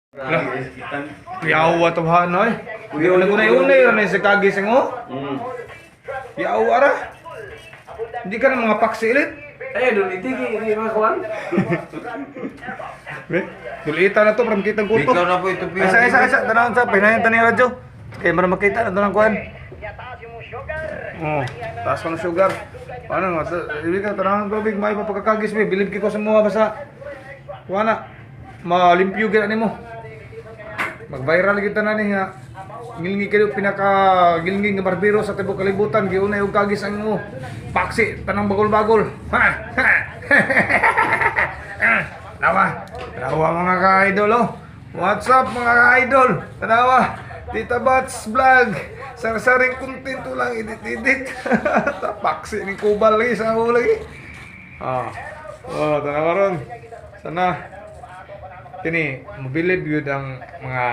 Lah. Yawa to ha noy. Unay ra na sa kagising oh. Yawa ra. Hindi ka na mga paksilit. Eh, doon iti, hindi mga kuwan. Be, dulita na to para makita ang kuto. Ikaw na po ito. Isa isa isa tanawon sa pinayan tani radyo. Kay mara makita na tanang kuan. Oh, taas ko ng sugar. Paano nga? Ibig ka tanawon tubig may mapagkakagis be. Bilib ko sa mga basta. Kuha na. Malimpyo gid ani mo. Mag-viral kita na ni nga. Ngilngi kayo pinaka ngilngi nga barbero sa tibuok kalibutan giunay og kagis ang mo. Paksi tanang bagol-bagol. Ha. Ha. Ah, Tawa. Tawa mga ka-idol oh. What's up mga ka-idol? Tanawa. Tita Bats Vlog. Sar-saring kontento lang edit-edit. Tapaksi ni Kubal lagi sa ako lagi. Ah. Oh, tanawa ron. Sana kini mobilib yun ang mga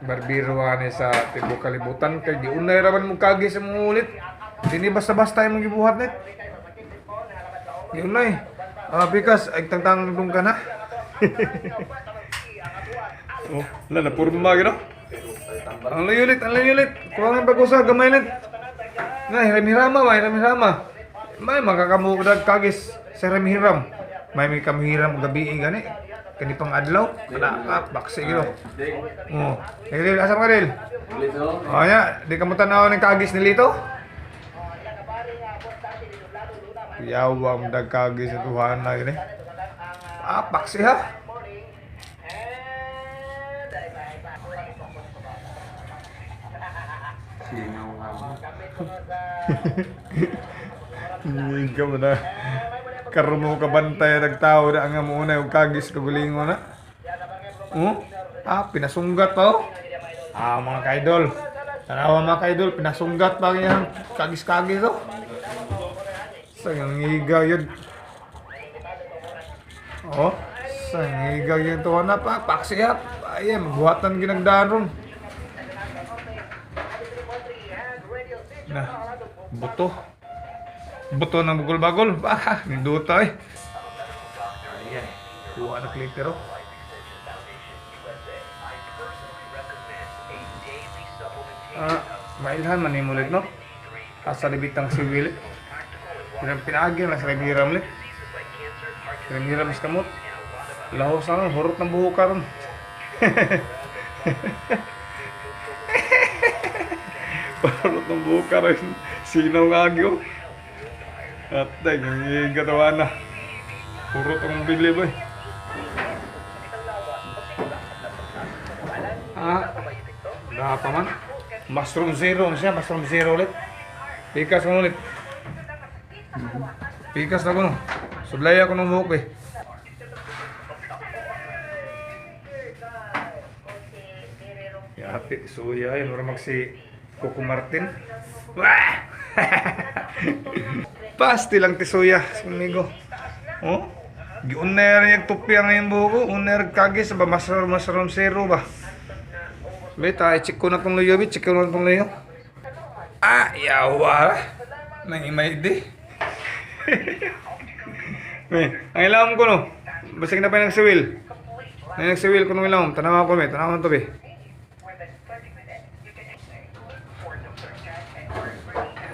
barbero ani sa tibuok kalibutan kay giunay ra man mo kagi sa mga ulit. Dini basta-basta imong gibuhat net. Giunay. Ah, because ay tangtang dong ka na. Oh, wala na purma gino. Ang layo ulit, ang layo ulit. Kuha nga pag-usa, gamay ulit. Na, hiram-hirama ba, hiram-hirama. May makakamudag kagis sa hiram-hiram. May kamihiram gabi eh, gani. Kani pang adlaw, kana ka, baksi gino. Oh, Dil, asa ka Dil? Ulit, oh. Oh, ya, di ka mo tanaw ng kagis ni Lito? Yawang dagkagis sa tuhan na gini. Ah, paksi ha. Sino nga mo? Hindi ka mo na. Karon mo kabantay nagtao na ang muna yung kagis kagulingon na. Oh? Ah, pinasunggat pa oh. Ah, mga kaidol. Tanawa mga kaidol, pinasunggat pa yung kagis-kagis oh. Sa ngiga yun. Oh, sa ngiga yun to na pa. Paksiyap. Ay, mabuhatan ginagdaan ron. Na, buto. Buto ng bagol-bagol. Baka, ninduta eh. Ayan, kuha na clipper oh. Ah, mailhan man ni ulit, no? Asa libitang si Willie. Pinang pinaagi na sa hiram ulit. Hiram sa kamot. Lahos na lang, hurot ng buhok karon. Hurot ng buhok karon. Sinaw nga agyo. Atay, ang katawan na. Hurot ang bili boy. Ah, wala pa man. Mushroom zero na siya, mushroom zero ulit. Pikas mo ulit. Pikas na ko no. Sublay ako ng buhok eh. Yati, suya yun. Mura magsi Coco Martin. Wah! Pasti lang ti suya, amigo. Oh? Giuner yung tupi ang iyong buhok ko. Uner kagis ba? Mushroom, mushroom zero ba? Beta, i-check ko na tong luyo, bi. Check ko na tong luyo. Ah, yawa. Nang imay di. May, ang ilawom ko no. Basig na pa yung nagsiwil. Nang nagsiwil ko nung ilawom. Tanawa ko, may. Tanawa ko to, bi.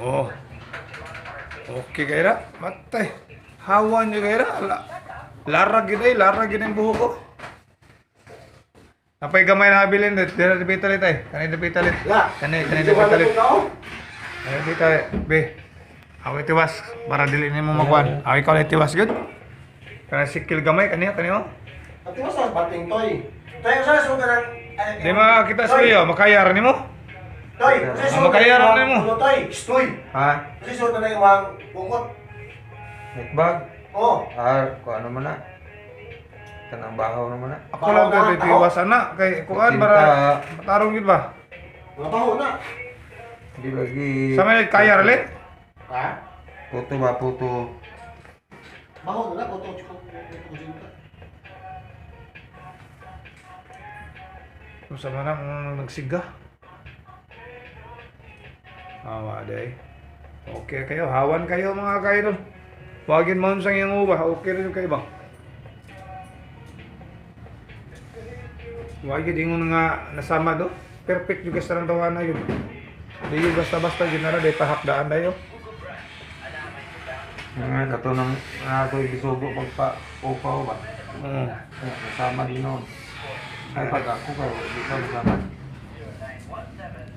Oh. Okay kaya ra. Matay. Hawan niyo kaya ra. Larag yun eh. Larag yun ang buhok ko. Napay gamay na habilin. Dira dipita lit ay. Kani dipita lit. La. Kani kani dipita lit. Kani dipita lit. Be. Ako itiwas para dili nimo makuan. Ako ikaw lang itiwas gyud. Kana sikil gamay kaniya kaniyo. Ati mo sa bating toy. Toy, sa suga ng Di makakita sa iyo, makayar nimo. Toy, sa Ah, makayaran na mo. Toy, stoy. Ha? Sa suga na imong bungkot. Nikbag? Oh. Ah, kung ano man na. Kanang bahaw naman na. Ako lang kay itiwas ana kay kuan para matarong gyud ba. Mga baho na. Di lagi. Sa may kayar lit. Ha? Puto ba, puto. Baho na na kuto ko. Sa man ang nagsiga. Awa day. Okay kayo, hawan kayo mga kaidol. Wagin mo sa iyong uba, okay rin kayo ba? Wa gyud ingon nga nasama do. Perfect jud sa tawana yun. Di yun basta-basta yun na day pahakdaan dayo. Nga kato nang ako gisugo pagpa upaw ba. Oo. Kasama din noon. Ay pag ako ka di ka kasama.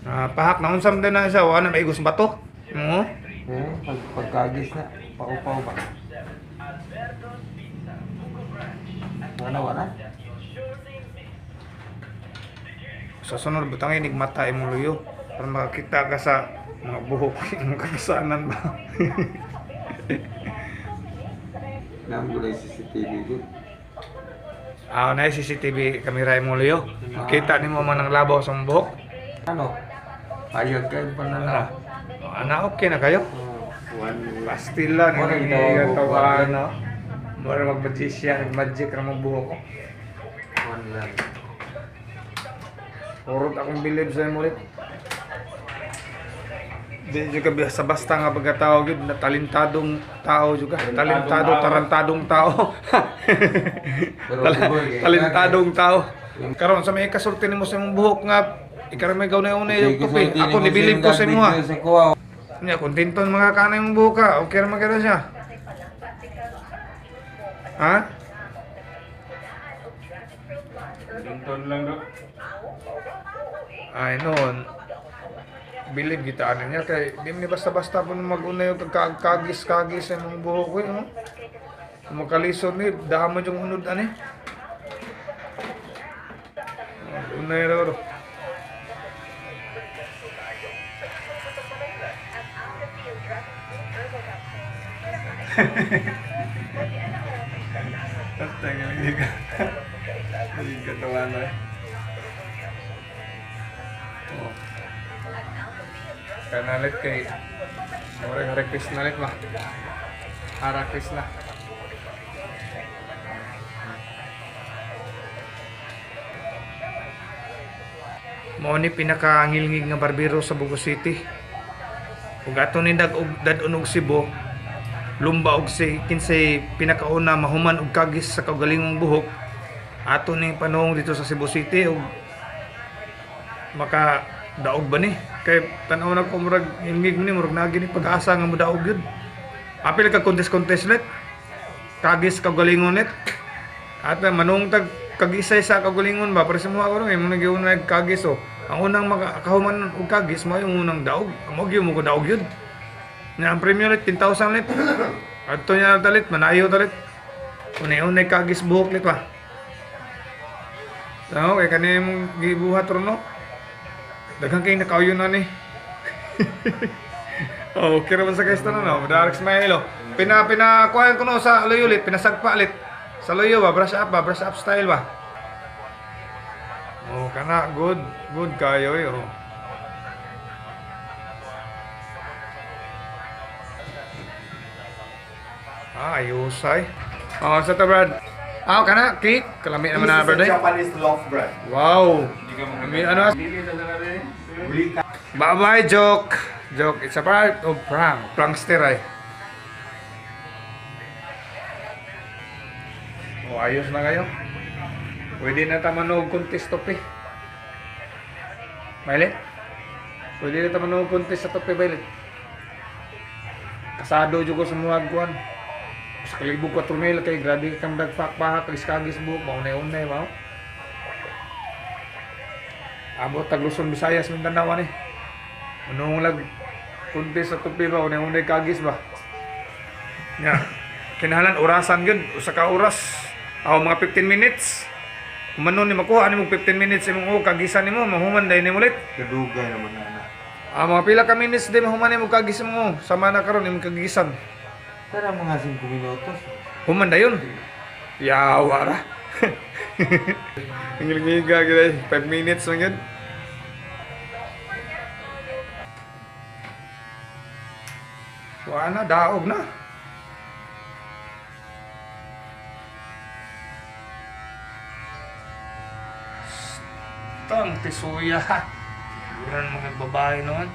Ah, pahak na unsam din na isa wa na maigos bato. Oo. Eh, pag pagkagis na paupaw ba. Wala wala. Sa sunod butang inig mata imong luyo para makakita ka sa mga buhok imong kagisanan ba. Nang gulay CCTV gud. Ah, na CCTV kamera imong luyo. Makita nimo man ang labaw sa imong buhok. Ano? Ayag kayo pa na na. Ana, ana okay na kayo? One Pastila Mura ni gitawag og tawana. Mura mag-magician, magic ra mong buhok ko. One lang. Urot akong bilib sa imo ulit. Di juga biasa basta nga pagkatao gyud na talentadong tao juga. Talentado, tao. tarantadong tao. Pero tiboy, kay- Talentadong tao. Karon sa may kasulti nimo sa imong buhok nga ikaw may gaw na una yung tupi. Ako nibilib ko sa imo ha. Sa kuha. Nya kontenton mga kanay imong buhok ka. Okay ra man kayo siya. Ha? Dinton lang do. Ay noon. Bilib kita ano niya kay di man ni basta-basta po mag-una yung kagis-kagis sa imong buhok ko eh, no? Makalisod ni daha mo yung unod ani. Unay ra ro. Tanga hindi ka. Hindi ka tawa na eh. Oh. Kanalit kay Murag Hare Krishna lit ba? Hara Krishna. Mao ni pinakangilngig nga barbero sa Bugo City. Ug ato ni dag og dad-on og Cebu, lumba og si kinsay pinakauna mahuman og kagis sa kaugalingong buhok. Ato ning panong dito sa Cebu City og maka daog ba ni kay tan-aw na ko murag ingig ni murag nagi ni pag-asa nga modaog gyud. Apil ka contest let kagis kagalingon let at manung tag kagisay sa kagalingon ba para sa mga karon imong nagiuna kagis oh. Ang unang makahuman og kagis mao yung unang daog. Amo gyud mo ko daog gyud nya. Ang premyo let 10,000 let adto niya talit manayo talit unay-unay kagis buhok lit ba. Tao kay kani imong gibuhat ron no. Daghang kay nakauyon na ni. Oh, okay raman sa guys na no. Dark smile oh. Pina pina kuha ko no sa luyo ulit, pinasagpa ulit. Sa luyo ba, brush up ba, brush up style ba. Oh, kana good, good kayo eh, oh. Ah, ayos ay. Oh, sa ta Brad. Ah, kana cake. Kalami naman na This is Brad. a Eh. Japanese loaf bread. Wow. May ano. Dili na lang rin. Bye-bye, joke. Joke. It's a part of prank. Prankster ay. O, ayos na kayo. Pwede na ta manood contest topi. Violet? Pwede na ta manood contest sa topi, Violet. Kasado jud ko sa mga kuan. Sa kalibog 4 mil kay grabe kang dagpak pa kagis kagis buhok maunay-unay mao. Abot tag Luzon, Visayas, Mindanao ani. Unong lag kunti sa tupi ba unay-unay kagis ba. Nya. Kinahanglan orasan gyud, usa ka oras. Aw mga 15 minutes. Humano ni makuha ni mo 15 minutes imong o kagisan nimo mahuman dai nimo ulit. Kadugay naman na na. Ah, mga pila ka minutes di mahuman nimo kagis mo. Sama na karon imong kagisan. Tara mga 5 minutos. Human dayon. Yawa ra. Ngilngiga gyud 5 minutes lang yun. Wala na, daog na. Tang tisuya. Wala mga babae noon.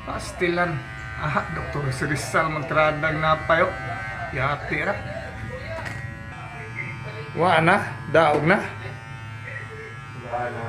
Pastilan. Ah, Dr. Rizal magtradag na payo. Yati ra. Wa na, daog na. Wala na.